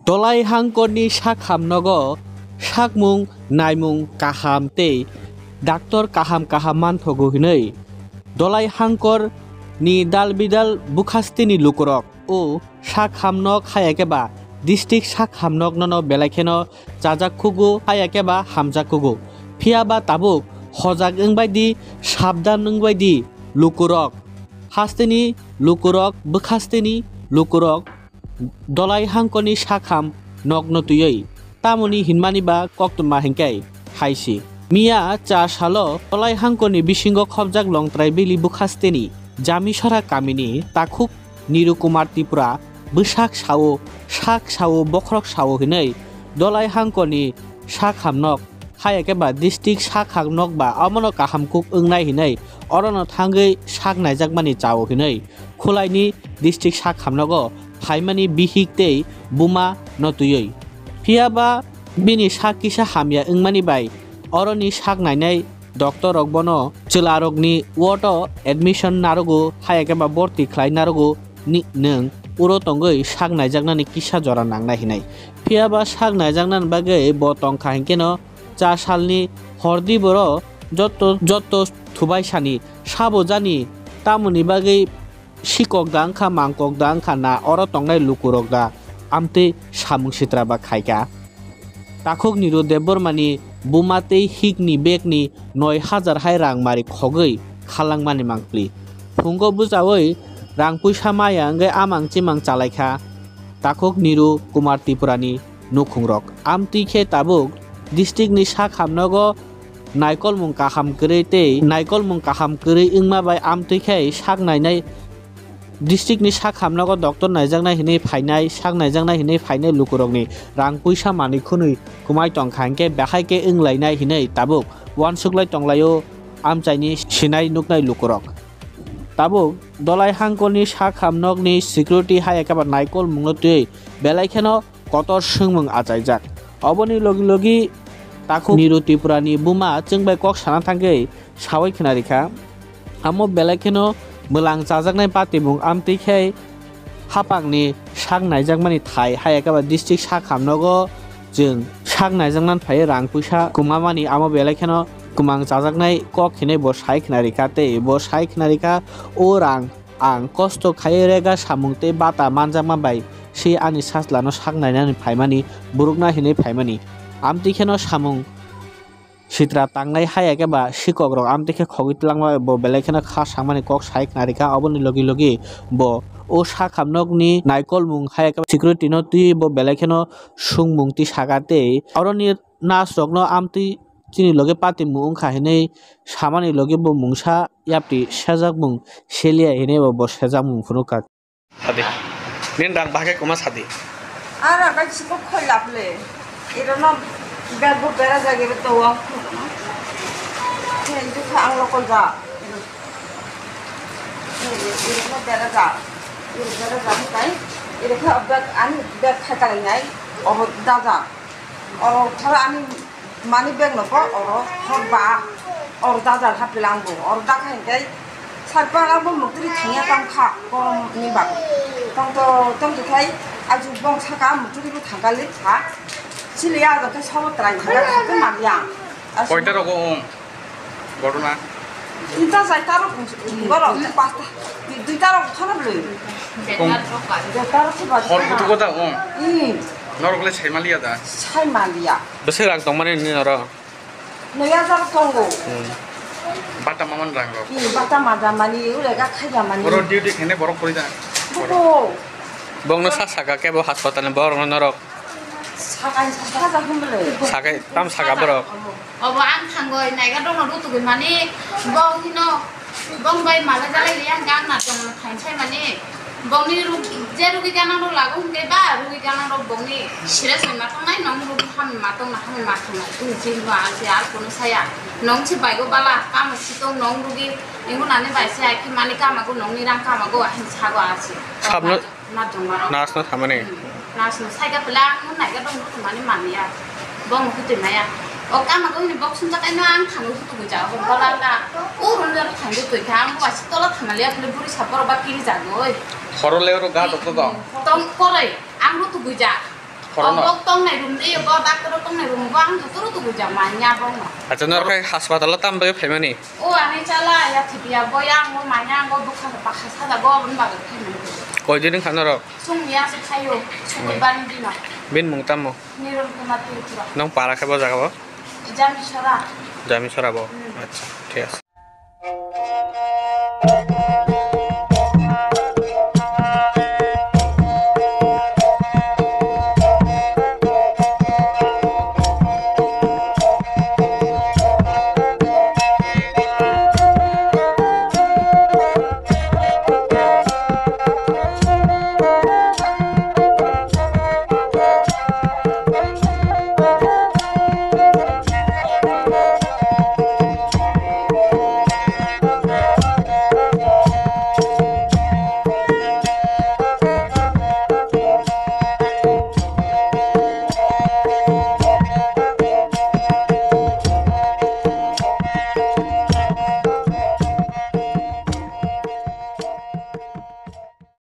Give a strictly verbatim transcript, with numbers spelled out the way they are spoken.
Dolai hangkorni sak hamnogo sakmung naimung kaham tei doctor kaham kaham manthogo hinwi Dolai hangkor ni dal bidal bwkhasteni lukurok o sak hamnok hayakhe ba district sak hamnok nono belai kheno chajak khugo hayakhe ba hamjak khugo. Phiya ba tabuk hojak wngbai di, sabdan wngbai di lukurok. Hasteni lukurok, bwkhasteni lukurok Dolai hangkorni sakham nokno twiwi tamoni hinmani ba koktwma hinkhe hai si. Miya cha salo Dolai hangkorni bisingo khopjak Longtrai bili bwkhasteni Jamisora kamini takhuk Niru Kumar Tripura bwsak sao, sak sao, bokhorok sao hinwi Dolai hangkorni sakham nok hayakhe ba district sakhak nok ba omono kaham kuk wngnai hinwi orono thangwi sak naijakmani chao hinwi Khulaini district sakhamnogo phaimani bihik tei buma no twiwi. Phiya ba bini sak kisa hamya wngmani bai oroni sak nainai doctor rok bono chwla rokni ward o admission narogo, hayakhe ba borti khlai narogo ni nwng uro tongwi sak naijaknani kisa jora nangnai hinwi. Phiya ba sak naijaknani bagwi bo tongkha hinkhe no cha salni hordi boro jotto jotto thubai sani sabo jani tamoni bagwi sikok da wngkha, mangkok da wngkha na oro tongnai lukurok da amtwi samung sitra ba khaikha. Takhuk Niru Debbarmani buma tei hikni begni noi hajar hai rang mari khogwi khalangmani mangpli. Phungo bwchaui rang puisa maya wngwi amang chimang chalaikha takhuk Niru Kumar Tripurani nukhungrok. Amtwi khe tabuk district ni sak hamnogo naikolmung kaham kwrwi tei naikolmung kaham kwrwi wngma bai amtwi khe sak nainai district ni sak hamnogo doctor naijaknai hinwi phainai, sak naijaknai hinwi phainai lukurokni rang puisa manwi khwnwi kwmai tongkha hinkhe bahai khe wnglainai hinwi tabuk uansuklai tonglaio amchaini sinai nuknai lukurok. Tabuk Dolai hangkorni sak hamnokni security hai ekaba naikolmungno twiwi belai kheno kotor swngmung achaijak. Oboni logi logi takhuk Niru Tripurani buma chwngbai kok sana thangwi saui khna rikha. Amo belai kheno mwlang chajaknai patimung amtwi khe hapangni sak naijakmani thai hai ekaba district sak hamnogo chwng sak naijaknani phai rang puisa kwmamani amo belai kheno kwmang chajaknai kok hinwi bo sai khna rikha tei bo sai khna rikha o rang Ang kosto khaiwi rega samung tei bata manjakma bai se ani sajlano sak nainani phaimani, borokna hinwi phaimani. Amtwi kheno samung sitra tangnai haya khe ba sikokrok amtwi khe khogwi twlangma bai bo belai kheno kha sangmani kok sai khna rikha. Oboni logi logi bo o sakhamnokni naikolmung haya khe ba security no twiwi bo belai kheno sungmung twi saka tei oroni nurse rokno amtwi chini loge patimung wngkha hinwi samani loge bo mungsa yapri sejakmung selia hinwi bo, bo sejakmung phunukha. Sadi. Nin rang bahai khe kwma sadi. Ara bai chikok khoi laple. Iro no bag bo bera jagi ro to wa. He, idu kha ang lokol ja. He, iro no bera ja. Iro bera ja ni kai. Iro kha bag ani bag khai kalai nai. Obo da ja. Oro thara ani money bag no bo oro hor ba oro dajar hapila ang bo oro dakha hinkhe sarpa ang bo muktri thangya tang kha korom ni bagwi tong to tong to khai aju bong saka muktri bo thangkali kha chili ya khe sobo trai thangya kha khe manya. Koita rogo ong? Ghotona? Tinta chaita rok borok pasta duita rok khana bwlwi. Ong. Hor kutugo da ong. Hmm. Norok le sai maliya da? Sai maliya. Bwswk rang tongmani nini oro? Noi hajar tongo. Hmm. Bata maman rang rok. Hmm, bata mada mani, ule ga khaida mani. Oro duty khene borok kori da? Buko. Bongno sa saka kebo hospital ni borok no norok. Sakai saka ja humle. Sakai tam saka borok. Obo ang thangoi naiga dongno rutugwi mani bong hino bong bai mala jalai liya hwnkhe ang na tongno thain sai mani bongni rug-, je rugi ganang rok lago hwnkhe ba rugi ganang rok bongni sire soi ma tongnai nong rugi hamni ma tongna hamni ma tongna tini chini bo ang se ar kono saya nong se baigo bala kamo sitong nong rugi ingo nani bai se ai khe mani kamago nongni rang kamago ahini sago ar se. Sabno Nurse no thamani? Hmm. Nurse no saika pela ang naiga dong butumani manya. Bong hutui maya. O kama ko ni box sung jakai no ang thang hutu buja. O bola la. O run ro thang hutui kha ang wasi tola thamali apni buri sapor ba kiri jagoi. Horo le ro ga dokto do. Tong koroi ang hutu buja. Corona. Kok tongnai room de, bo doctor tongnai room bo ang turu turu jama nya bo no. Acha, norok hai hospital o tam bagwi phaimani? O ani chala ya thibiya bo ya ang bo manya ang bo bukha pakha sada bo aboni bagwi phaimani. Koi din wngkha norok? Sung ya se khayo, sungwi bani dino. Bin mung tamo? Nirun Kumar Tripura. Nong para khe bo jaga bo? Jamisora. Jamisora bo? Hmm. Acha, thik ase.